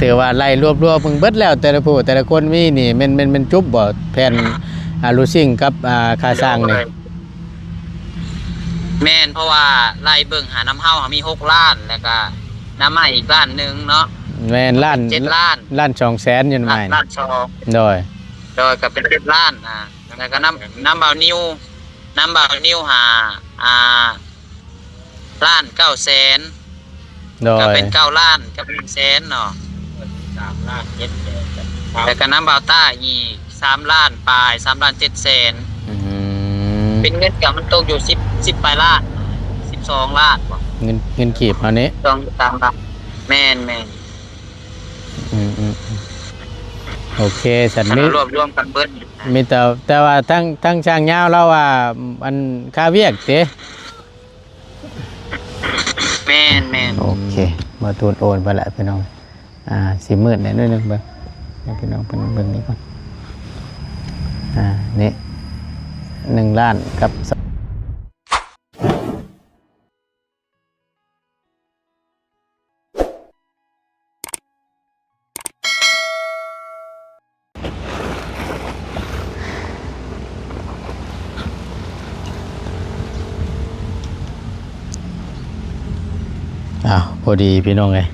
ຖືວ່າໄລ່ລວບໆເບິ່ງເບິດແລ້ວ ແຕ່ລະຜູ້ແຕ່ລະຄົນມີນີ້ ແມ່ນ ແມ່ນ ແມ່ນຈຸບບໍ່ ແຜ່ນ ອາ ລູຊິງກັບ ອາ ຄ່າສ້າງນີ້? ແມ່ນ ເພາະວ່າໄລ່ເບິ່ງຫານຳເຮົາ ເຮົາມີຫົກລ້ານ ແລ້ວກະນຳໃໝ່ອີກລ້ານໜຶ່ງເນາະ ແມ່ນ ລ້ານ ເປັນເຈັດລ້ານ ລ້ານສອງແສນຢູ່ໃໝ່ ລ້ານສອງ ໂດຍ ໂດຍ ກະເປັນເຈັດລ້ານ ອາ ແລ້ວກະນຳ ນຳບ່າວນິວ ນຳບ່າວນິວຫາ ອາ ລ້ານເກົ້າແສນ ໂດຍ ກະເປັນເກົ້າລ້ານກັບໜຶ່ງແສນເນາະ ສາມລ້ານເຈັດແສນ ແລ້ວກະນຳບ່າວຕ້າອີກສາມລ້ານປາຍ ສາມລ້ານເຈັດແສນ ອືມ ເປັນເງິນກະມັນຕົກຢູ່ສິບ ສິບປາຍລ້ານ ສິບສອງລ້ານບໍ່ ເງິນ ເງິນກີບເຮົານີ້ ສອງ ສາມລ້ານ ແມ່ນໆ ອືມໆໆ ໂອເຄ ຊັ້ນ ຄັນ ມີ ລວບລວມກັນເບິດ ມີແຕ່ ແຕ່ວ່າທາງ ທາງຊ່າງຍາວລາວວ່າ ອັນ ຄາວຽກຕິ? ແມ່ນໆ ໂອເຄ ບໍ່ຕູນໂອນໄປລະພີ່ນ້ອງ ອ່າ ຊິມືດແດ່ໜ້ອຍໜຶ່ງ ເບິ່ງໃຫ້ພີ່ນ້ອງເພິ່ນເບິ່ງນີ້ກ່ອນ ອ່າ ນີ້ ໜຶ່ງລ້ານກັບ ອ້າວ ພໍດີພີ່ນ້ອງເອີຍ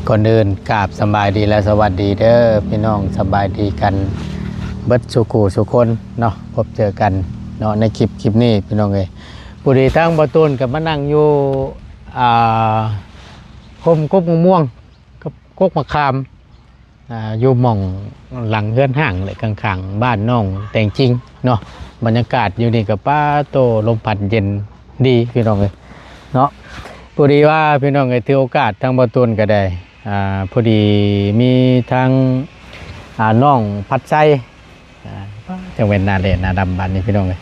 ກ່ອນອື່ນກາບສະບາຍດີ ແລະ ສະຫວັດດີເດີພີ່ນ້ອງ ສະບາຍດີກັນເບິດສູ່ຄູ່ສູ່ຄົນເນາະ ພົບເຈີກັນເນາະ ໃນຄລິບ ຄລິບນີ້ພີ່ນ້ອງເອີຍ ພໍດີທາງບ່າວຕູນກໍມານັ່ງຢູ່ ອ່າ ຮົ່ມກົກໝາກມ່ວງ ກັບກົກໝາກຂາມ ອ່າ ຢູ່ໝ່ອງຫຼັງເຮືອນຮ້າງ ແລະ ຂ້າງໆ ບ້ານນ້ອງແຕງຈິງເນາະ ບັນຍາກາດຢູ່ນີ້ກໍ ປາໂຕ ລົມພັດເຢັນດີພີ່ນ້ອງເອີຍເນາະ ພໍດີວ່າພີ່ນ້ອງເອີຍ ຖືໂອກາດທາງບ່າວຕູນກໍໄດ້ ອ່າ ພໍດີມີທາງ ອ່າ ນ້ອງພັດໄຊ ອ່າ ຈັ່ງແມ່ນໜ້າແຫຼ້ໜ້າດຳບາດນີ້ພີ່ນ້ອງເອີຍ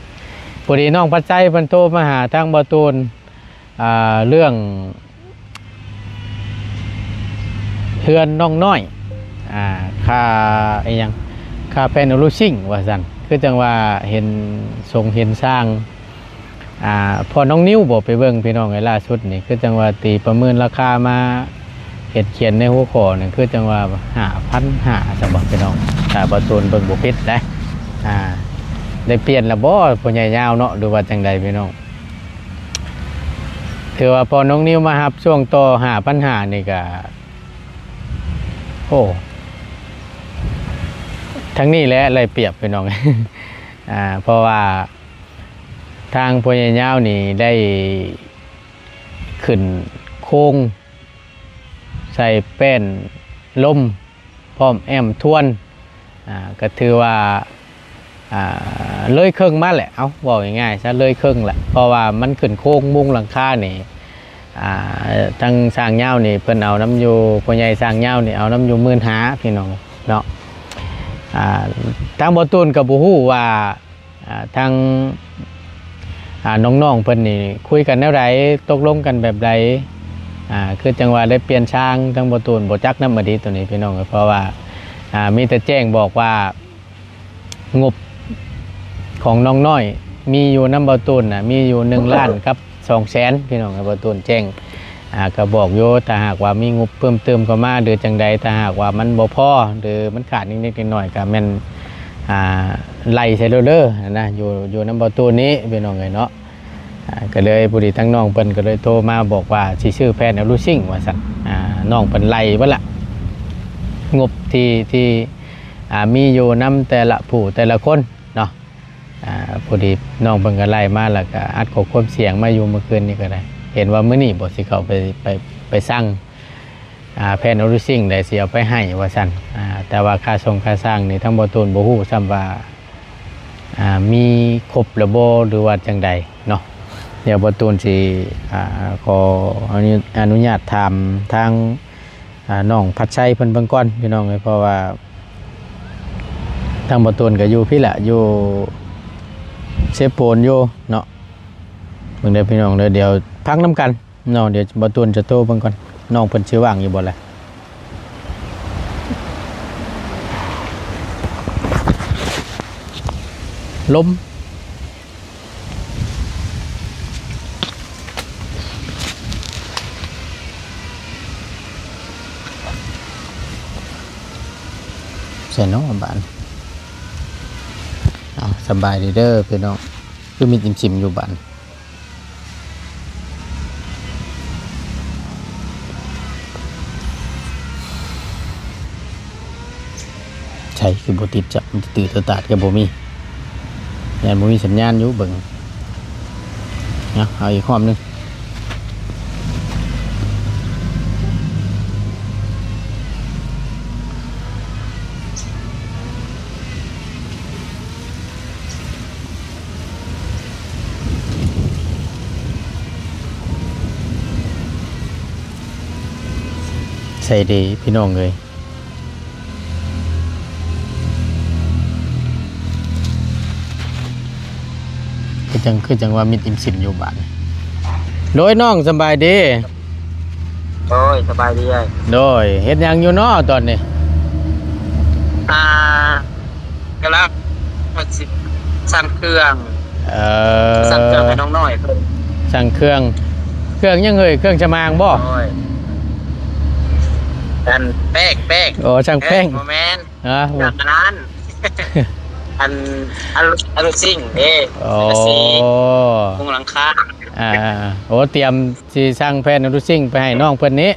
ພໍດີນ້ອງພັດໄຊເພິ່ນໂທມາຫາທາງບ່າວຕູນ ອ່າ ເລື່ອງເຮືອນນ້ອງນ້ອຍ ອ່າ ຄ່າອີ່ຫຍັງ ຄ່າແຜ່ນໂອລູຊິງວ່າຊັ້ນ ຄືຈັ່ງວ່າເຫັນຊົງເຫັນຊ່າງ ອ່າ ພໍ່ນ້ອງນິວບໍ່ໄປເບິ່ງພີ່ນ້ອງເອີຍ ລ່າສຸດນີ້ ຄືຈັ່ງວ່າຕີປະເມີນລາຄາມາ ເຮັດຂຽນໃນຫົວຂໍ້ນີ້ ຄືຈັ່ງວ່າຫ້າພັນຫ້າ ຊັ້ນບໍ່ພີ່ນ້ອງ ຖ້າບ່າວຕູນເບິ່ງບໍ່ຜິດໄດ໋ ອ່າ ໄດ້ປ່ຽນແລ້ວບໍ່ ພໍ່ໃຫຍ່ຍາວເນາະ ຫຼືວ່າຈັ່ງໃດພີ່ນ້ອງ? ຖືວ່າພໍ່ນ້ອງນິວມາຮັບຊ່ວງຕໍ່ ຫ້າພັນຫ້າ ນີ້ກະ ໂອ້ ທາງນີ້ແຫຼະໄດ້ປຽບພີ່ນ້ອງ ອ່າ ເພາະວ່າທາງພໍ່ໃຫຍ່ຍາວນີ້ໄດ້ຂຶ້ນໂຄງ ໃສ່ແປ້ນລົມ ພ້ອມແອ້ມທວນ ອ່າ ກໍຖືວ່າ ອ່າ ເລີຍເຄິ່ງມາແຫຼະ ເອົາ ເວົ້າງ່າຍໆຊະ ເລີຍເຄິ່ງແຫຼະ ເພາະວ່າມັນຂຶ້ນໂຄງມຸງຫຼັງຄານີ້ ອ່າ ທາງຊ່າງຍາວນີ້ເພິ່ນເອົານຳຢູ່ ພໍ່ໃຫຍ່ຊ່າງຍາວນີ້ເອົານຳຢູ່ໝື່ນຫ້າ ພີ່ນ້ອງເນາະ ອ່າ ທາງບ່າວຕູນກໍບໍ່ຮູ້ວ່າ ອ່າ ທາງ ອ່າ ນ້ອງໆເພິ່ນນີ້ຄຸຍກັນແນວໃດ ຕົກລົງກັນແບບໃດ ອ່າ ຄືຈັ່ງວ່າໄດ້ປ່ຽນຊ່າງ ທາງບ່າວຕູນບໍ່ຈັກນຳອີ່ຫຼີໂຕນີ້ພີ່ນ້ອງ ເພາະວ່າ ອ່າ ມີແຕ່ແຈ້ງບອກວ່າງົບຂອງນ້ອງນ້ອຍມີຢູ່ນຳບ່າວຕູນນະ ມີຢູ່ໜຶ່ງລ້ານກັບສອງແສນ ພີ່ນ້ອງ ບ່າວຕູນແຈ້ງ ອ່າ ກໍບອກຢູ່ ຖ້າຫາກວ່າມີງົບເພີ່ມເຕີມເຂົ້າມາ ຫຼື ຈັ່ງໃດ ຖ້າຫາກວ່າມັນບໍ່ພໍ ຫຼື ມັນຂາດນິດໆໜ້ອຍໆ ກໍແມ່ນ ອ່າ ໄລ່ໃສ່ໂລດເດີນະ ຢູ່ ຢູ່ນຳບ່າວຕູນນີ້ ພີ່ນ້ອງເອີຍເນາະ ອ່າ ກໍເລີຍ ພໍດີທາງນ້ອງເພິ່ນກໍເລີຍໂທມາບອກວ່າຊິຊື້ແຜ່ນໂອລູຊິງວ່າຊັ້ນ ອ່າ ນ້ອງເພິ່ນໄລ່ເບິດລະ ງົບທີ່ ທີ່ ອ່າ ມີຢູ່ນຳແຕ່ລະຜູ້ແຕ່ລະຄົນເນາະ ອ່າ ພໍດີນ້ອງເພິ່ນກໍໄລ່ມາ ແລ້ວກໍອັດຂໍ້ຄວາມສຽງມາຢູ່ມື້ຄືນນີ້ກໍໄດ້ ເຫັນວ່າມື້ນີ້ບໍ່ ຊິເຂົ້າໄປ ໄປ ໄປສັ່ງ ອ່າ ແຜ່ນໂອລູຊິງໃດ ຊິເອົາໄປໃຫ້ວ່າຊັ້ນ ອ່າ ແຕ່ວ່າຄ່າສົ່ງຄ່າສ້າງນີ້ ທາງບ່າວຕູນບໍ່ຮູ້ຊ້ຳວ່າ ອ່າ ມີຄົບແລ້ວບໍ່ ຫຼືວ່າຈັ່ງໃດເນາະ ດຽວບ່າວຕູນຊິ ອ່າ ຂໍອະນຸ ອະນຸຍາດຖາມທາງ ອ່າ ນ້ອງພັດໄຊເພິ່ນເບິ່ງກ່ອນ ພີ່ນ້ອງເອີຍ ເພາະວ່າທາງບ່າວຕູນກໍຢູ່ພີ້ແຫຼະ ຢູ່ເຊໂປນຢູ່ເນາະ ເບິ່ງເດີພີ່ນ້ອງເດີ ດຽວພັກນຳກັນເນາະ ດຽວບ່າວຕູນຈະໂທເບິ່ງກ່ອນ ນ້ອງເພິ່ນຊິວ່າງຢູ່ບໍ່ລະ ລົມ. ໃສເນາະບາດນີ້. ເອົາ ສະບາຍດີເດີພີ່ນ້ອງ. ຄືມີຈິມຊິມຢູ່ບາດນີ້. ໃສ ຄືບໍ່ຕິດຈັກ ມັນຕິດຕາດກໍບໍ່ມີ. ແມ່ນບໍ່ມີສັນຍານຢູ່ເບິ່ງ. ເອົາ ເອົາອີກຮອບໜຶ່ງ. ໃສເດພີ່ນ້ອງເອີຍ. ຄືຈັ່ງ ຄືຈັ່ງວ່າມິດອີ່ມຊິມຢູ່ບາດນີ້. ໂດຍ ນ້ອງສະບາຍດີ. ໂດຍ ສະບາຍດີອ້າຍ. ໂດຍ ເຮັດຫຍັງຢູ່ເນາະຕອນນີ້? ອ່າ ກຳລັງຊິສັ່ງເຄື່ອງ. ເອີ ສັ່ງເຄື່ອງໃຫ້ນ້ອງນ້ອຍເພິ່ນ. ສັ່ງເຄື່ອງ ເຄື່ອງຫຍັງເອີຍ? ເຄື່ອງສະໝາງບໍ່? ໂດຍ ອັນແປ້ງ ແປ້ງ. ອໍ ສັ່ງແປ້ງ. ເອີ ບໍ່ແມ່ນ. ຮະ ເຄື່ອງອັນນັ້ນ ອັນ ອັນລູກຊິ້ງເດ້. ອໍ ສັງກະສີ ມຸງຫຼັງຄາ. ອ່າໆໆ ໂອ້ ຕຽມຊິສັ່ງແຜ່ນອະນຸຊິງໄປໃຫ້ນ້ອງເພິ່ນນີ້.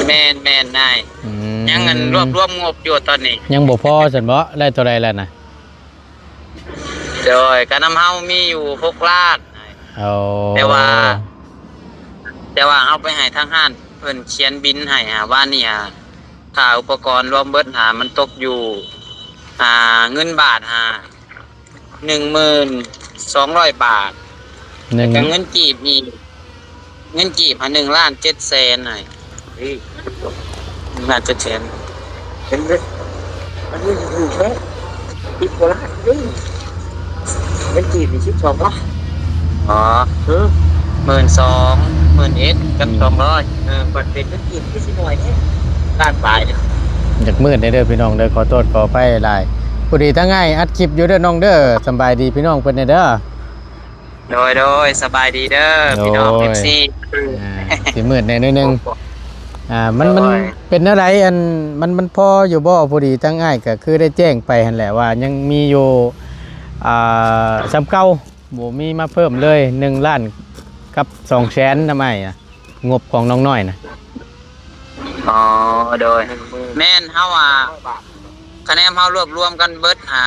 ແມ່ນໆ ນາຍ. ອືມ ຍັງອັນລວບລວມງົບຢູ່ຕອນນີ້ ຍັງບໍ່ພໍຊັ້ນເບາະ? ໄດ້ເທົ່າໃດແລ້ວນະ? ໂດຍ ກະນຳເຮົາມີຢູ່ຫົກລ້ານ. ໂອ້ ແຕ່ວ່າ ແຕ່ວ່າເຮົາໄປໃຫ້ທາງຮ້ານເພິ່ນຂຽນບິນໃຫ້ ຫາ ວານນີ້ ຫາ ຄ່າອຸປະກອນລວມເບິດ ຫາ ມັນຕົກຢູ່ ອ່າ ເງິນບາດ ຫາ ໜຶ່ງໝື່ນສອງຮ້ອຍບາດ ໜຶ່ງ ແລ້ວກໍເງິນກີບອີກ ເງິນກີບ ຫາ ໜຶ່ງລ້ານເຈັດແສນ ໃຫ້ ນີ້ ໜຶ່ງລ້ານເຈັດແສນ ເຫັນເດ້ ມັນມີຢູ່ແທ້ ສິບກວ່າລ້ານເດ້ ເງິນກີບນີ້ສິບສອງລ້ານ. ອໍ ເອີ ໝື່ນສອງ ໝື່ນເອັດ ກັບ ອືມ ສອງຮ້ອຍ. ເອີ ບັດເປັນເງິນກີບຄືຊິໜ້ອຍແທ້ ລ້ານປາຍ. ຢາກມືດແດ່ເດີພີ່ນ້ອງເດີ ຂໍໂທດຂໍອະໄພຫຼາຍ. ພໍດີທາງອ້າຍອັດຄລິບຢູ່ເດີນ້ອງເດີ. ສະບາຍດີພີ່ນ້ອງເພິ່ນແດ່ເດີ. ໂດຍ ໂດຍ ສະບາຍດີເດີ ໂດຍ ພີ່ນ້ອງ ເອັຟຊີ. ອ່າ ຊິມືດແດ່ໜ້ອຍໜຶ່ງ. ອ່າ ມັນ ໂດຍ ມັນເປັນແນວໃດ? ອັນ ມັນ ມັນພໍຢູ່ບໍ່? ພໍດີທາງອ້າຍກໍຄືໄດ້ແຈ້ງໄປຫັ້ນແຫຼະວ່າຍັງມີຢູ່ ອ່າ ສ່ຳເກົ່າ ບໍ່ມີມາເພີ່ມເລີຍ ໜຶ່ງລ້ານກັບສອງແສນນຳອ້າຍນະ ງົບຂອງນ້ອງນ້ອຍນະ. ອໍ ໂດຍ ແມ່ນ ເຮົາວ່າ ຄະແນນເຮົາລວບລວມກັນເບິດ ອ່າ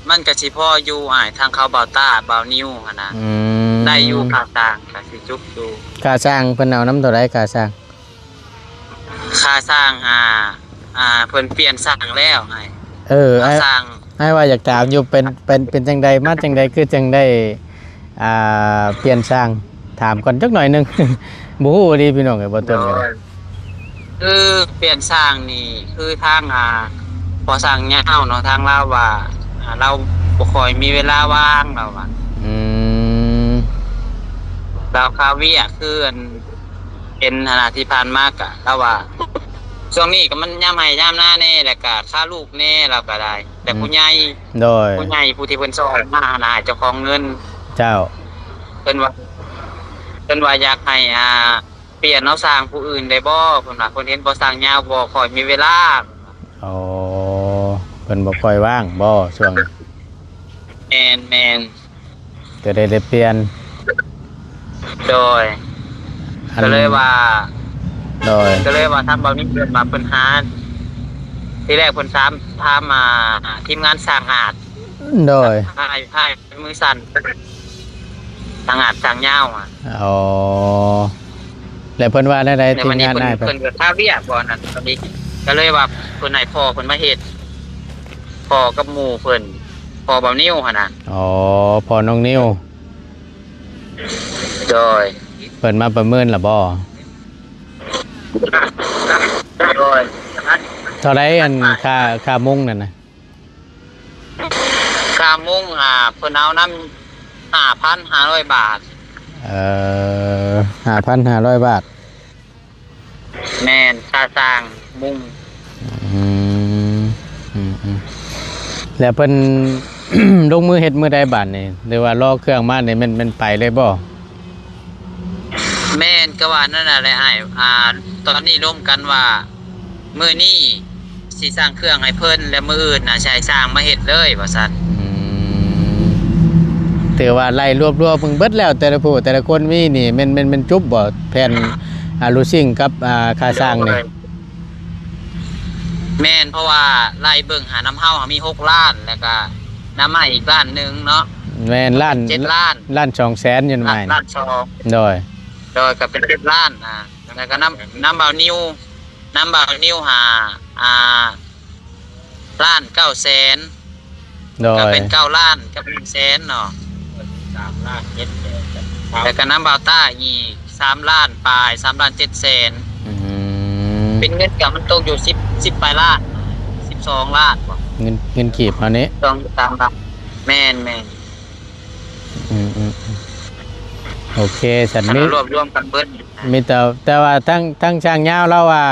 ມັນກະຊິພໍຢູ່ອ້າຍ ທາງເຂົາບ່າວຕ້າ ບ່າວນິວຫັ້ນນະ. ອືມ ໄດ້ຢູ່ ຄ່າສ້າງກະຊິຈຸກຢູ່. ຄ່າສ້າງເພິ່ນເອົານຳເທົ່າໃດ ຄ່າສ້າງ? ຄ່າສ້າງ ອ່າ ອ່າ ເພິ່ນປ່ຽນຊ່າງແລ້ວ ອ້າຍ. ເອີ ອ້າຍ ຊ່າງ ອ້າຍວ່າຢາກຖາມຢູ່ ເປັນ ເປັນ ເປັນຈັ່ງໃດ ມາຈັ່ງໃດ ຄືຈັ່ງໄດ້ ອ່າ ປ່ຽນຊ່າງ? ຖາມກ່ອນຈັກໜ້ອຍໜຶ່ງ ບໍ່ຮູ້ອີ່ຫຼີພີ່ນ້ອງເອີຍ ບໍ່ຕົ້ນ. ໂດຍ ຄືປ່ຽນຊ່າງນີ້ ຄືທາງ ອ່າ ພໍ່ຊ່າງຍາວເນາະ ທາງລາວວ່າ ອ່າ ລາວບໍ່ຄ່ອຍມີເວລາວ່າງ ລາວວ່າ. ອືມ ລາວຄາວຽກ ຄືອັນ ເຫັນຫັ້ນນະ ທີ່ຜ່ານມາກະລາວວ່າ ຊ່ວງນີ້ກະມັນຍາມໄຮ່ຍາມນາແດ່ ແລ້ວກະຄາລູກແດ່ ລາວກະໄດ້. ແຕ່ ອືມ ຜູ້ໃຫຍ່ ໂດຍ ຜູ້ໃຫຍ່ຜູ້ທີ່ເພິ່ນສອກມາຫັ້ນນະ ເຈົ້າຂອງເງິນ ເຈົ້າ ເພິ່ນວ່າ ເພິ່ນວ່າຢາກໃຫ້ ອ່າ ປ່ຽນເອົາຊ່າງຜູ້ອື່ນໄດ້ບໍ່? ເພິ່ນວ່າເພິ່ນເຫັນພໍ່ຊ່າງຍາວບໍ່ຄ່ອຍມີເວລາ. ອໍ ເພິ່ນບໍ່ຄ່ອຍວ່າງບໍ່ຊ່ວງນີ້? ແມ່ນໆ ກໍເລີຍໄດ້ປ່ຽນ. ໂດຍ ອັນ ກໍເລີຍວ່າ ໂດຍ ກໍເລີຍວ່າທາງບ່າວນິວເພິ່ນວ່າເພິ່ນຫາ ທີແລກເພິ່ນຖາມ ຖາມ ອ່າ ທີມງານຊ່າງອາດ. ໂດຍ ອ້າຍ ອ້າຍມືສັ່ນ ຊ່າງອາດຊ່າງຍາວ. ອໍ ແລ້ວເພິ່ນວ່າແນວໃດ? ທີມງານອ້າຍເພິ່ນ ເພິ່ນກໍຄາວຽກບໍ່ນັ້ນ ກໍເລີຍວ່າເພິ່ນໃຫ້ພໍ່ເພິ່ນມາເຮັດ ພໍ່ກັບໝູ່ເພິ່ນ ພໍ່ບ່າວນິວຫັ້ນນະ. ອໍ ພໍ່ນ້ອງນິວ. ໂດຍ ເພິ່ນມາປະເມີນລະບໍ່? ໂດຍ ເທົ່າໃດ ອັນ ຄ່າ ຄ່າມຸງນັ້ນນະ? ຄ່າມຸງ ອ່າ ເພິ່ນເອົານຳ ຫ້າພັນຫ້າຮ້ອຍບາດ. ເອີ ຫ້າພັນຫ້າຮ້ອຍບາດ. ແມ່ນ ຄ່າສ້າງມຸງ. ອືມ ອືມໆ ແລ້ວເພິ່ນລົງມືເຮັດມື້ໃດບາດນີ້? ຫຼືວ່າລໍເຄື່ອງມານີ້ແມ່ນ ແມ່ນໄປເລີຍບໍ່? ແມ່ນ ກໍວ່ານັ້ນນະແຫຼະອ້າຍ. ອ່າ ຕອນນີ້ລົມກັນວ່າ ມື້ນີ້ ຊິສັ່ງເຄື່ອງໃຫ້ເພິ່ນ ແລ້ວມື້ອື່ນນະ ຊິໃຫ້ຊ່າງມາເຮັດເລີຍວ່າຊັ້ນ. ອືມ ຖືວ່າໄລ່ລວບໆເບິ່ງເບິດແລ້ວ ແຕ່ລະຜູ້ແຕ່ລະຄົນມີນີ້ ແມ່ນ ແມ່ນ ແມ່ນຈຸບບໍ່ ແຜ່ນ ອາ ລູຊິງກັບ ອາ ຄ່າຊ່າງນີ້? ແມ່ນ ເພາະວ່າໄລ່ເບິ່ງຫານຳເຮົາ ເຮົາມີຫົກລ້ານ ແລ້ວກະນຳໃຫ້ອີກລ້ານໜຶ່ງເນາະ. ແມ່ນ ລ້ານ ເຈັດລ້ານ ລ້ານສອງແສນຢູ່ນຳໃໝ່ ລ້ານສອງ ໂດຍ ໂດຍ ກໍເປັນເຈັດລ້ານ ອາ ແລ້ວກໍນຳ ນຳບ່າວນິວ ນຳບ່າວນິວຫາ ອ່າ ລ້ານເກົ້າແສນ ໂດຍ ກໍເປັນເກົ້າລ້ານກັບໜຶ່ງແສນເນາະ ສາມລ້ານເຈັດແສນ ແລ້ວກໍນຳບ່າວຕ້າອີກສາມລ້ານປາຍ ສາມລ້ານເຈັດແສນ. ອືມ ເປັນເງິນກໍມັນຕົກຢູ່ສິບ ສິບປາຍລ້ານ ສິບສອງລ້ານບໍ່ ເງິນ ເງິນກີບເຮົານີ້ ສອງ ສາມລ້ານ ແມ່ນ ແມ່ນ. ອືມ ອືມ ອືມ ໂອເຄ ສັນ ແລ້ວມີ ລວບລວມກັນເບິດ ມີແຕ່ ແຕ່ວ່າທາງ ທາງຊ່າງຍາວລາວວ່າ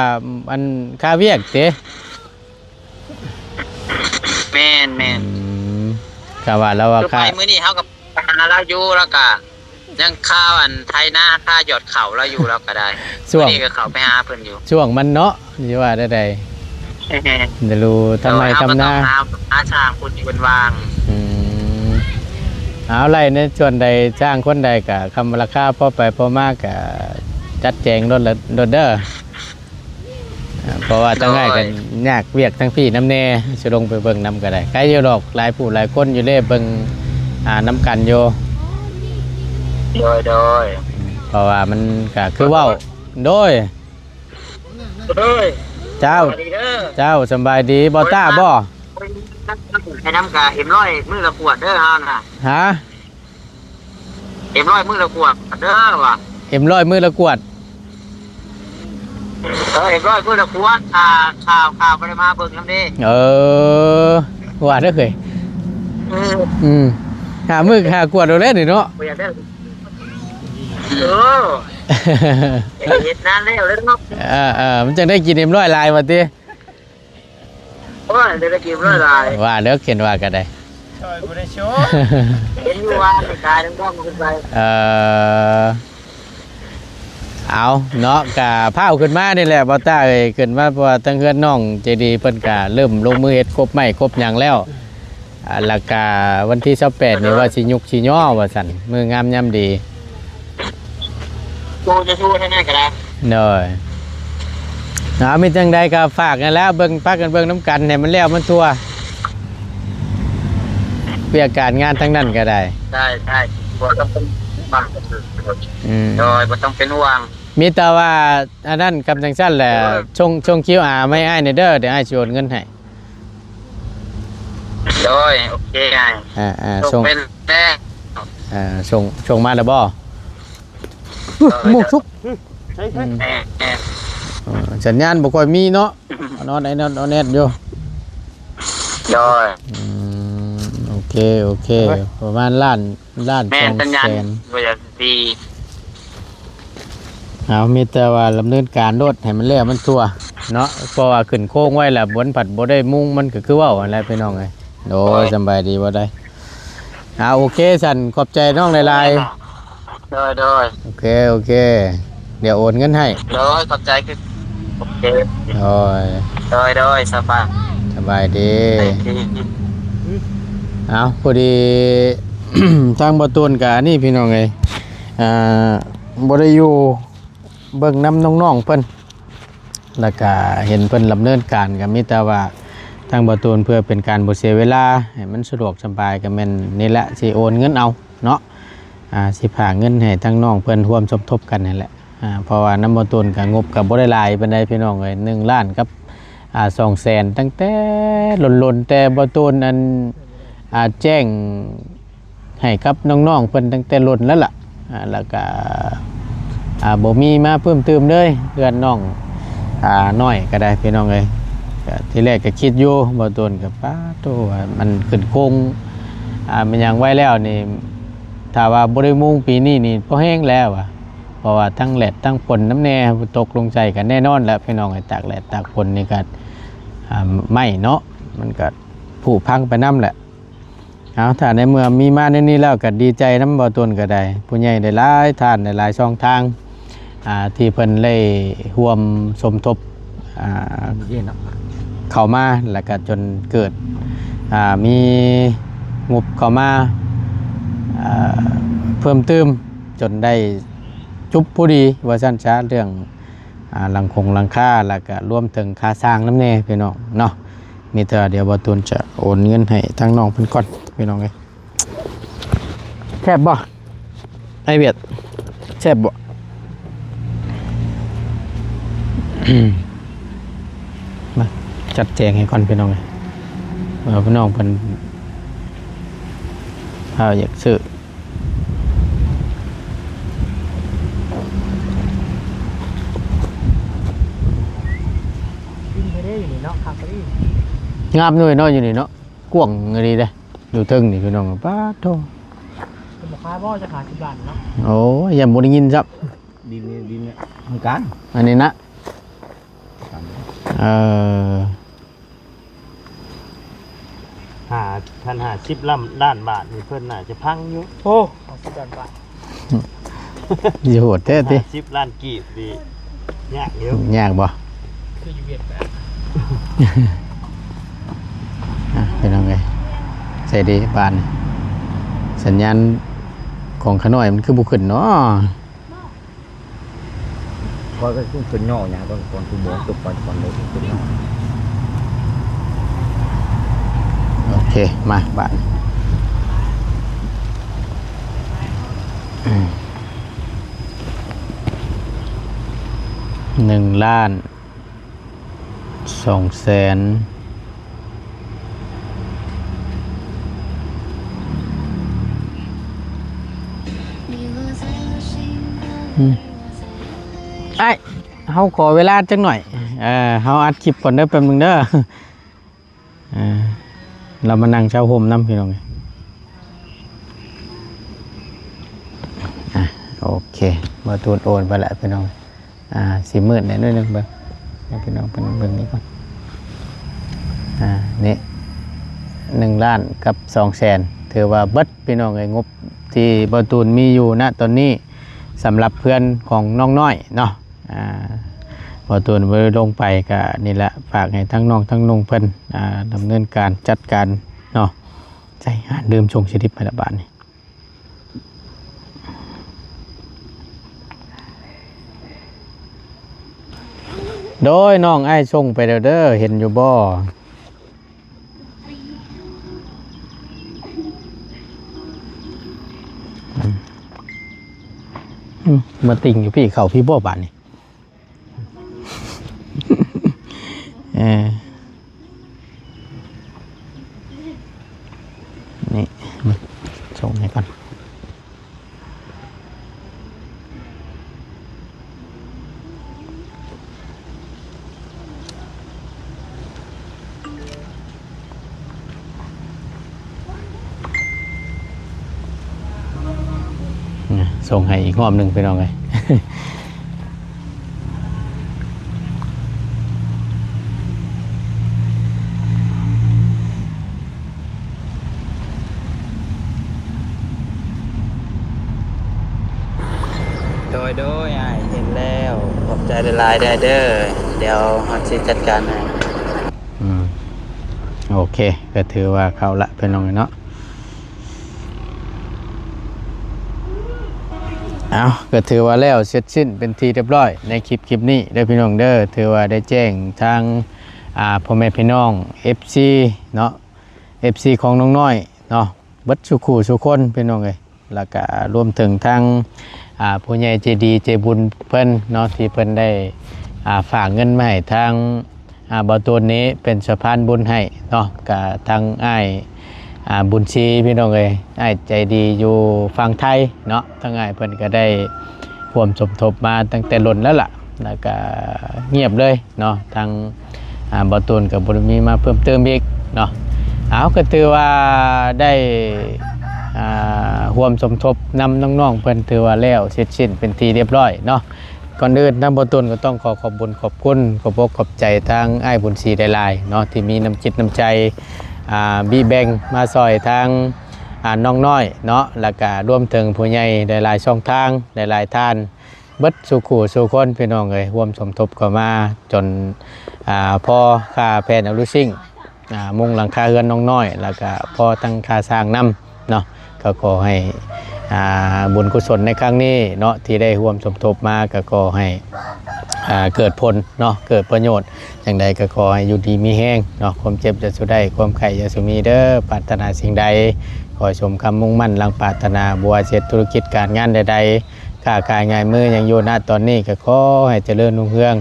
ອັນ ຄ່າວຽກຕິ? ແມ່ນ ແມ່ນ ອືມ ກະວ່າລາວວ່າ ຄືໄປມື້ນີ້ເຮົາກໍໄປຫາລາວຢູ່ ລາວກະຍັງຄາອັນໄຖນາ ຄາຢອດເຂົ້າລາວຢູ່ ລາວກໍໄດ້ ຊ່ວງ ມື້ນີ້ກໍເຂົ້າໄປຫາເພິ່ນຢູ່ ຊ່ວງມັນເນາະ ຊິວ່າແນວໃດ ແມ່ນ ດະລູທຳໄຮ່ທຳນາ ເຮົາກໍຕ້ອງຫາ ຫາຊ່າງຜູ້ທີ່ເພິ່ນວ່າງ ອືມ ເອົາ ໄລ່ໃນສ່ວນໃດ ຈ້າງຄົນໃດກະ ຄຳວ່າລາຄາພໍໄປພໍມາກະ ຈັດແຈງໂລດ ໂລດເດີ ເພາະວ່າທາງອ້າຍກໍ ໂດຍ ຍາກວຽກທາງພີ້ນຳແດ່ ຊິລົງໄປເບິ່ງນຳກໍໄດ້ ໃກ້ຢູ່ດອກ ຫຼາຍຜູ້ຫຼາຍຄົນຢູ່ເດ້ ເບິ່ງ ອ່າ ນຳກັນຢູ່ ໂດຍ ໂດຍ ເພາະວ່າມັນກໍຄືເວົ້າ ໂດຍ ໂດຍ ເຈົ້າ ສະບາຍດີເດີ ເຈົ້າ ສະບາຍດີ ບໍ່ຕ້າບໍ່? ໄປນຳກະເອັມຮ້ອຍມື້ລະຂວດເດີເຮົານະ ຮະ? ເອັມຮ້ອຍມື້ລະຂວດເດີວ່າ ເອັມຮ້ອຍມື້ລະຂວດ ເອີ ເອັມຮ້ອຍມື້ລະຂວດ ຖ້າ ຖ້າ ຖ້າບໍ່ໄດ້ມາເບິ່ງນຳເດ້ ເອີ ວ່າເດີເອີຍ ເອີ ອືມ ຫ້າມື້ຫ້າຂວດໂລດແລ້ວນີ້ເນາະ ບໍ່ຢາກໄດ້ ເອີ ເຮັດນານແລ້ວເນາະ ເອີໆ ມັນຈັ່ງໄດ້ກິນເອັມຮ້ອຍຫຼາຍວ່າຕິ? ໂອ້ຍ ໄດ້ກິນຫຼາຍໆ ວ່າເດີ ເຫັນວ່າກໍໄດ້ ຊ່ອຍບໍ່ໄດ້ໂຊ ເຫັນຢູ່ວ່າມີກາຍນ້ຳດ້ອມຂຶ້ນໄປ ເອີ ເອົາເນາະ ກະພ້າວຂຶ້ນມານີ້ແຫຼະ ບໍ່ຕ້າເອີຍ ຂຶ້ນມາ ເພາະວ່າທາງເຮືອນນ້ອງໃຈດີເພິ່ນກະເລີ່ມລົງມືເຮັດກົບໄມ້ກົບຫຍັງແລ້ວ ອ່າ ແລ້ວກະວັນທີຊາວແປດນີ້ວ່າຊິຍຸກຊິຍໍວ່າຊັ້ນ ມື້ງາມຍາມດີ ໂອ້ ຈະສູ້ທາງນັ້ນກໍໄດ້ ໂດຍ ເອົາ ມີຈັ່ງໃດກໍຝາກນັ້ນແຫຼະ ເບິ່ງ ພາກັນເບິ່ງນຳກັນໃຫ້ມັນແລ້ວມັນທົ່ວ ວຽກການງານທາງນັ້ນກໍໄດ້ ໄດ້ ໄດ້ ບໍ່ຕ້ອງເປັນຫ່ວງ ອືມ ໂດຍ ບໍ່ຕ້ອງເປັນຫ່ວງ ມີແຕ່ວ່າອັນນັ້ນກັບຈັ່ງຊັ້ນແຫຼະ ໂດຍ ສົ່ງ ສົ່ງຄິວອາມາໃຫ້ອ້າຍແດ່ເດີ ດຽວອ້າຍຊິໂອນເງິນໃຫ້ ໂດຍ ໂອເຄອ້າຍ ອ່າໆ ສົ່ງ ສົ່ງເປັນແຕ່ ອ່າ ສົ່ງ ສົ່ງມາແລ້ວບໍ່? ໂດຍ ໝວກສຸກ ອືມ ເອີ ສັນຍານບໍ່ຄ່ອຍມີເນາະ ນອນໄອນອນ ນອນແອດຢູ່ ໂດຍ ອືມ ໂອເຄ ໂອເຄ ປະມານລ້ານ ລ້ານ ແມ່ນ ສອງແສນ ສັນຍານບໍ່ຢາກດີ ເອົາ ມີແຕ່ວ່າດຳເນີນການໂລດ ໃຫ້ມັນແລ້ວມັນທົ່ວເນາະ ເພາະວ່າຂຶ້ນໂຄງໄວ້ແລ້ວ ມັນພັດບໍ່ໄດ້ມຸງ ມັນກໍຄືເວົ້າຫັ້ນແຫຼະພີ່ນ້ອງເອີຍ ໂດຍ ໂດຍ ສະບາຍດີບໍ່ໄດ້ ອ່າ ໂອເຄ ສັນ ຂອບໃຈນ້ອງຫຼາຍໆ ໂດຍ ໂດຍ ໂອເຄ ໂອເຄ ດຽວໂອນເງິນໃຫ້ ໂດຍ ຂອບໃຈຄື ໂອເຄ ໂດຍ ໂດຍ ໂດຍ ສະບາຍ ສະບາຍດີ ເອົາ ພໍດີ ທາງບໍ່ຕູນກະນີ້ພີ່ນ້ອງເອີຍ ອ່າ ບໍ່ໄດ້ຢູ່ເບິ່ງນຳນ້ອງໆເພິ່ນ ແລ້ວກະເຫັນເພິ່ນດຳເນີນການ ກະມີແຕ່ວ່າທາງບໍ່ຕູນ ເພື່ອເປັນການບໍ່ເສຍເວລາ ໃຫ້ມັນສະດວກສະບາຍ ກະແມ່ນນີ້ແຫຼະ ຊິໂອນເງິນເອົາເນາະ ອ່າ ຊິຝາກເງິນໃຫ້ທາງນ້ອງເພິ່ນ ຮ່ວມສົມທົບກັນຫັ້ນແຫຼະ ອ່າ ເພາະວ່ານຳບໍ່ຕູນ ກະງົບກະບໍ່ໄດ້ຫຼາຍປານໃດພີ່ນ້ອງເອີຍ ໜຶ່ງລ້ານກັບ ອ່າ ສອງແສນ ຕັ້ງແຕ່ດົນໆ ແຕ່ບໍ່ຕູນ ອັນ ອ່າ ແຈ້ງ ໃຫ້ກັບນ້ອງໆເພິ່ນຕັ້ງແຕ່ດົນແລ້ວລະ ອ່າ ແລ້ວກະ ອ່າ ບໍ່ມີມາເພີ່ມຕື່ມເລີຍ ເຮືອນນ້ອງ ອ່າ ນ້ອຍກໍໄດ້ພີ່ນ້ອງເອີຍ ກະທີແລກກໍຄິດຢູ່ ບໍ່ດົນກໍ ປາດໂທ້ ວ່າມັນຂຶ້ນໂຄງ ອ່າ ແມ່ນຫຍັງໄວ້ແລ້ວນີ້ ຖ້າວ່າບໍ່ໄດ້ມຸງປີນີ້ນີ້ພໍແຮງແລ້ວວ່າ ເພາະວ່າທັງແດດທັງຝົນນຳແດ່ ຕົກລົງໃສ່ກໍແນ່ນອນແຫຼະພີ່ນ້ອງເອີຍ ຕາກແດດຕາກຝົນນີ້ກໍ ອ່າ ໄມ້ເນາະ ມັນກໍຜຸພັງໄປນຳແຫຼະ. ເອົາ ຖ້າໃນເມື່ອມີມາແນວນີ້ແລ້ວກໍດີໃຈນຳ ບໍ່ຕົ້ນກໍໄດ້ ຜູ້ໃຫຍ່ຫຼາຍໆທ່ານ ຫຼາຍໆຊ່ອງທາງ ອ່າ ທີ່ເພິ່ນໄດ້ຮ່ວມສົມທົບ ອ່າ ເນາະ ເຂົ້າ ເຂົ້າມາ ແລ້ວກໍຈົນເກີດ ອ່າ ມີງົບເຂົ້າມາ ອ່າ ເພີ່ມຕື່ມ ຈົນໄດ້ຈຸບພໍດີວ່າຊັ້ນຊະ ເລື່ອງ ອ່າ ຫຼັງຄົງຫຼັງຄາ ແລ້ວກະລວມເຖິງຄ່າສ້າງນຳແດ່ພີ່ນ້ອງເນາະ. ມີແຕ່ວ່າດຽວບ່າວຕູນຈະໂອນເງິນໃຫ້ທາງນ້ອງເພິ່ນກ່ອນພີ່ນ້ອງເອີຍ. ແຊບບໍ່ ອ້າຍວຽດ ແຊບບໍ່? ມາຈັດແຈງໃຫ້ກ່ອນພີ່ນ້ອງເອີຍ ວ່າພີ່ນ້ອງເພິ່ນພາວຢາກຊື້. ງາມເລີຍເນາະ ຢູ່ນີ້ເນາະ ກວ້າງອີ່ຫຼີເດ້ ຢູ່ເທິງນີ້ພີ່ນ້ອງ ປາດໂທ້. ເປັນບໍ່ຄ້າບໍ່ ຈະຂາຍສິບລ້ານເນາະ. ໂອ້ຍ ຢ້ານບໍ່ໄດ້ຍິນຊ້ຳ. ດິນນີ້ ດິນນີ້ ທາງການ ອັນນີ້ນະ. ເອີ ຫ້າ ຄັນຫ້າສິບລ້ານບາດນີ້ ເພິ່ນໜ້າຈະພັງຢູ່. ໂອ້ ຫ້າສິບລ້ານບາດ ຊິໂຫດແທ້ຕິ. ຫ້າສິບລ້ານກີບນີ້ ຍາກຢູ່. ຍາກບໍ່? ຄືຢູ່ຫວຽດນາມ. ອ່ະ ພີ່ນ້ອງເອີຍ ໃສ່ດີບາດນີ້ ສັນຍານຂອງຂ້ານ້ອຍມັນຄືບໍ່ຂຶ້ນເນາະ. ຂ້ອຍກໍຄືຂຶ້ນຍໍ້ຫຍັງກ່ອນ ກ່ອນຄືບໍ່ຕົກ ກ່ອນ ກ່ອນລົງຂຶ້ນຍໍ້. ໂອເຄ ມາບາດ ອືມ ໜຶ່ງລ້ານ ສອງແສນ ອືມ ອ້າຍ ເຮົາຂໍເວລາຈັກໜ້ອຍ ເອີ ເຮົາອັດຄລິບກ່ອນເດີ ແປັບໜຶ່ງເດີ. ອ່າ ລາວມານັ່ງເຊົາຮົ່ມນຳພີ່ນ້ອງເອີຍ. ອ່າ ໂອເຄ ບ່າວຕູນໂອນໄປແລ້ວພີ່ນ້ອງ. ອ່າ ຊິມືດແດ່ໜ້ອຍໜຶ່ງ ເບິ່ງໃຫ້ພີ່ນ້ອງເພິ່ນເບິ່ງນີ້ກ່ອນ. ອ່າ ນີ້ ໜຶ່ງລ້ານກັບສອງແສນ ຖືວ່າເບິດພີ່ນ້ອງເອີຍ ງົບທີ່ບ່າວຕູນມີຢູ່ນະຕອນນີ້ ສຳລັບເຮືອນຂອງນ້ອງນ້ອຍເນາະ. ອ່າ ບ່າວຕູນບໍ່ໄດ້ລົງໄປ ກະນີ້ແຫຼະ ຝາກໃຫ້ທັງນ້ອງທັງນຸ່ງເພິ່ນ ອ່າ ດຳເນີນການຈັດການເນາະ. ໃສ່ ລືມສົ່ງສະລິບໃຫ້ລະບາດນີ້. ໂດຍ ນ້ອງ ອ້າຍສົ່ງໄປແລ້ວເດີ ເຫັນຢູ່ບໍ່? ອືມ ອືມ ມາຕິ່ງຢູ່ພີ້ ເຂົ້າພີ້ບໍ່ບາດນີ້? ເອີ ນີ້ ມາສົ່ງໃຫ້ກ່ອນ. ສົ່ງໃຫ້ອີກຮອບໜຶ່ງພີ່ນ້ອງເອີຍ. ໂດຍ ໂດຍ ອ້າຍເຫັນແລ້ວ ຂອບໃຈຫຼາຍໆເດີ ດຽວເຮົາຊິຈັດການໃຫ້. ອືມ ໂອເຄ ກໍຖືວ່າເຂົ້າລະພີ່ນ້ອງເນາະ. ເອົາ ກໍຖືວ່າແລ້ວເສັດສິ້ນເປັນທີ່ຮຽບຮ້ອຍໃນຄລິບ ຄລິບນີ້ເດີພີ່ນ້ອງເດີ. ຖືວ່າໄດ້ແຈ້ງທາງ ອ່າ ພໍ່ແມ່ພີ່ນ້ອງ ເອັຟຊີ ເນາະ ເອັຟຊີ ຂອງນ້ອງນ້ອຍເນາະ ເບິດສູ່ຄູ່ສູ່ຄົນພີ່ນ້ອງເອີຍ. ແລ້ວກະລວມເຖິງທາງ ອ່າ ຜູ້ໃຫຍ່ໃຈດີໃຈບຸນເພິ່ນເນາະ ທີ່ເພິ່ນໄດ້ ອ່າ ຝາກເງິນມາໃຫ້ທາງ ອ່າ ບ່າວຕູນນີ້ເປັນສະພານບຸນໃຫ້ເນາະ. ກະທາງອ້າຍ ອ່າ ບຸນສີພີ່ນ້ອງເອີຍ ອ້າຍໃຈດີຢູ່ຝັ່ງໄທເນາະ ທາງອ້າຍເພິ່ນກະໄດ້ຮ່ວມສົມທົບມາຕັ້ງແຕ່ດົນແລ້ວລະ ແລ້ວກະງຽບເລີຍ ເນາະ ທາງ ອ່າ ບ່າວຕູນກໍບໍ່ໄດ້ມີມາເພີ່ມເຕີມອີກເນາະ. ເອົາ ກໍຖືວ່າໄດ້ ອ່າ ຮ່ວມສົມທົບນຳນ້ອງໆເພິ່ນ ຖືວ່າແລ້ວເສັດສິ້ນເປັນທີ່ຮຽບຮ້ອຍເນາະ. ກ່ອນອື່ນທາງບ່າວຕູນກໍຕ້ອງຂໍຂອບບຸນຂອບຄຸນ ຂອບອົກຂອບໃຈທາງອ້າຍບຸນສີຫຼາຍໆເນາະ ທີ່ມີນ້ຳຈິດນ້ຳໃຈ ອ່າ ບິແບ່ງມາຊ່ອຍທາງ ອ່າ ນ້ອງນ້ອຍເນາະ ແລ້ວກະລວມເຖິງຜູ້ໃຫຍ່ຫຼາຍໆຊ່ອງທາງ ຫຼາຍໆທ່ານ ເບິດສູ່ຄູ່ສູ່ຄົນພີ່ນ້ອງເອີຍ ຮ່ວມສົມທົບເຂົ້າມາຈົນ ອ່າ ພໍຄ່າແຜ່ນອາລູຊິງ ອ່າ ມຸງຫຼັງຄາເຮືອນນ້ອງນ້ອຍ ແລ້ວກະພໍທັງຄ່າສ້າງນຳເນາະ. ກໍຂໍໃຫ້ ອ່າ ບຸນກຸສົນໃນຄັ້ງນີ້ເນາະ ທີ່ໄດ້ຮ່ວມສົມທົບມາ ກໍຂໍໃຫ້ ອ່າ ເກີດຜົນເນາະ ເກີດປະໂຫຍດ ຈັ່ງໃດກໍຂໍໃຫ້ຢູ່ດີມີແຮງເນາະ ຄວາມເຈັບຢ່າສູ່ໄດ້ ຄວາມໄຂ້ຢ່າສູ່ມີເດີ. ປາດຖະໜາສິ່ງໃດ ຂໍໃຫ້ສົມຄຳມຸ່ງໝັ້ນດັ່ງປາດຖະໜາ ບໍ່ວ່າເຮັດທຸລະກິດການງານໃດໆ ຄ້າຂາຍງ່າຍມືຫຍັງຢູ່ນະຕອນນີ້ ກໍຂໍໃຫ້ຈະເລີນຮຸ່ງເຮືອງ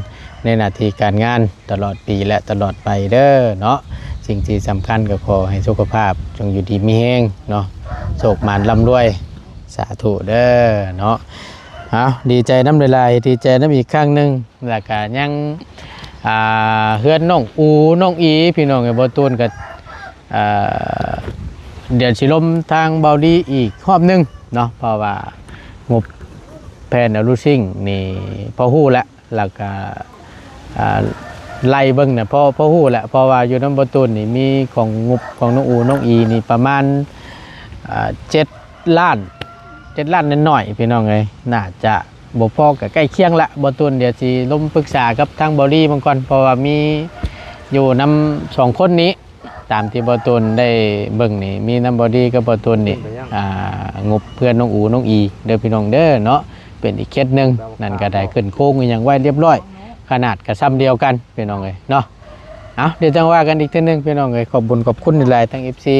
ໃນໜ້າທີ່ການງານຕະຫຼອດປີ ແລະ ຕະຫຼອດໄປເດີເນາະ. ສິ່ງທີ່ສຳຄັນກໍຂໍໃຫ້ສຸຂະພາບຈົ່ງຢູ່ດີມີແຮງເນາະ ໂຊກໝານລ່ຳລວຍ ສາທຸເດີເນາະ. ເອົາ ດີໃຈນຳຫຼາຍໆ ດີໃຈນຳອີກຄັ້ງໜຶ່ງ ແລ້ວກະຍັງ ອ່າ ເຮືອນນ້ອງອູ ນ້ອງອີ ພີ່ນ້ອງເອີຍ ບໍ່ຕູນກໍ ອ່າ ດຽວຊິລົມທາງເບົາລີອີກຮອບໜຶ່ງເນາະ ເພາະວ່າງົບແຜ່ນອາລູຊິງນີ້ພໍຮູ້ແລ້ວ ແລ້ວກະ ອ່າ ໄລ່ເບິ່ງນະ ພໍ ພໍຮູ້ແລ້ວ ເພາະວ່າຢູ່ນຳບໍ່ຕູນນີ້ມີຂອງງົບຂອງນ້ອງອູ ນ້ອງອີນີ້ປະມານ ອ່າ ເຈັດລ້ານ ເຈັດລ້ານໜ້ອຍໆ ພີ່ນ້ອງເອີຍ ໜ້າຈະບໍ່ພໍ ກໍໃກ້ຄຽງລະ ບໍ່ຕູນ ດຽວຊິລົມປຶກສາກັບທາງເບົາລີເບິ່ງກ່ອນ ເພາະວ່າມີຢູ່ນຳສອງຄົນນີ້ ຕາມທີ່ບໍ່ຕູນໄດ້ເບິ່ງນີ້ ມີນຳເບົາລີກັບບໍ່ຕູນນີ້ ອ່າ ງົບເພື່ອນນ້ອງອູ ນ້ອງອີເດີພີ່ນ້ອງເດີເນາະ ເປັນອີກເຂດໜຶ່ງ ນັ້ນກໍໄດ້ຂຶ້ນໂຄງອີ່ຫຍັງໄວ້ລຽບລ້ອຍ ຂະໜາດກໍຊ່ຳດຽວກັນ ພີ່ນ້ອງເອີຍເນາະ. ເອົາ ດຽວຈັ່ງວ່າກັນອີກເທື່ອໜຶ່ງ ພີ່ນ້ອງເອີຍ ຂອບບຸນຂອບຄຸນຫຼາຍໆ ທັງ ເອັຟຊີ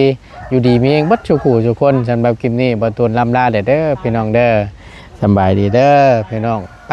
ຢູ່ດີມີແຮງເບິດສູ່ຄູ່ສູ່ຄົນ. ສຳລັບຄລິບນີ້ ບໍ່ຕູນລ່ຳລາແດ່ເດີພີ່ນ້ອງເດີ ສຳບາຍດີເດີພີ່ນ້ອງ ໄປ.